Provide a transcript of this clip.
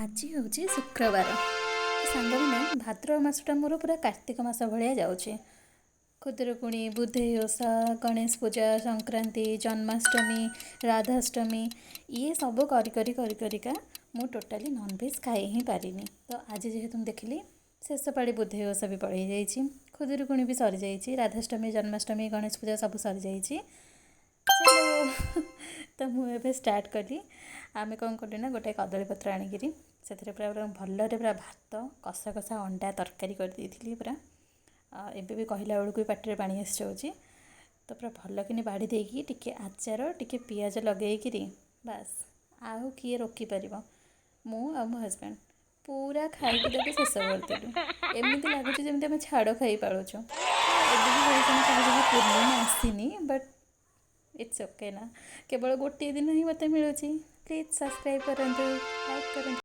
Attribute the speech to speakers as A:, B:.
A: ଆଜି ହେଉଛି ଶୁକ୍ରବାର। ତ ସାଙ୍ଗମାନେ, ଭାଦ୍ରବ ମାସଟା ମୋର ପୁରା କାର୍ତ୍ତିକ ମାସ ଭଳିଆ ଯାଉଛି। ଖୁଦୁରୁକୁଣୀ, ବୁଧେଇ ଓଷା, ଗଣେଶ ପୂଜା, ସଂକ୍ରାନ୍ତି, ଜନ୍ମାଷ୍ଟମୀ, ରାଧାଷ୍ଟମୀ, ଇଏ ସବୁ କରି କରି କରି କରିକା ମୁଁ ଟୋଟାଲି ନନଭେଜ୍ ଖାଇ ହିଁ ପାରିନି। ତ ଆଜି ଯେହେତୁ ମୁଁ ଦେଖିଲି ଶେଷ ପାଳି ବୁଧେଇ ଓଷା ବି ପଳେଇ ଯାଇଛି, ଖୁଦୁରୁକୁଣୀ ବି ସରିଯାଇଛି, ରାଧାଷ୍ଟମୀ, ଜନ୍ମାଷ୍ଟମୀ, ଗଣେଶ ପୂଜା ସବୁ ସରିଯାଇଛି, ଚାલો ତ ମୁଁ ଏବେ ଷ୍ଟାର୍ଟ କଲି। ଆମେ କ'ଣ କଲୁ ନା ଗୋଟେ କଦଳୀପତ୍ର ଆଣିକିରି ସେଥିରେ ପୁରା ପୁରା ଭଲରେ ପୁରା ଭାତ, କଷା କଷା ଅଣ୍ଡା ତରକାରୀ କରିଦେଇଥିଲି ପୁରା। ଏବେ ବି କହିଲା ବେଳକୁ ବି ପାଟିରେ ପାଣି ଆସିଯାଉଛି। ତ ପୁରା ଭଲକିନି ବାଢ଼ି ଦେଇକି ଟିକେ ଆଚାର, ଟିକେ ପିଆଜ ଲଗେଇକିରି ବାସ୍, ଆଉ କିଏ ରୋକିପାରିବ? ମୁଁ ଆଉ ମୋ ହଜବେଣ୍ଡ ପୁରା ଖାଇକି ତାକୁ ଶେଷ କରିଦେଲୁ। ଏମିତି ଲାଗୁଛି ଯେମିତି ଆମେ ଛାଡ଼ ଖାଇ ପାଳୁଛୁ। ଏବେ ବି କହୁଛନ୍ତି କାହାକୁ ପୂର୍ଣ୍ଣିମା ଆସିନି, ବଟ୍ it's okay ନା, କେବଳ ଗୋଟିଏ ଦିନ ହିଁ ମୋତେ ମିଳୁଛି। ପ୍ଲିଜ୍ ସବସ୍କ୍ରାଇବ୍ କରନ୍ତୁ, ଲାଇକ୍ କରନ୍ତୁ।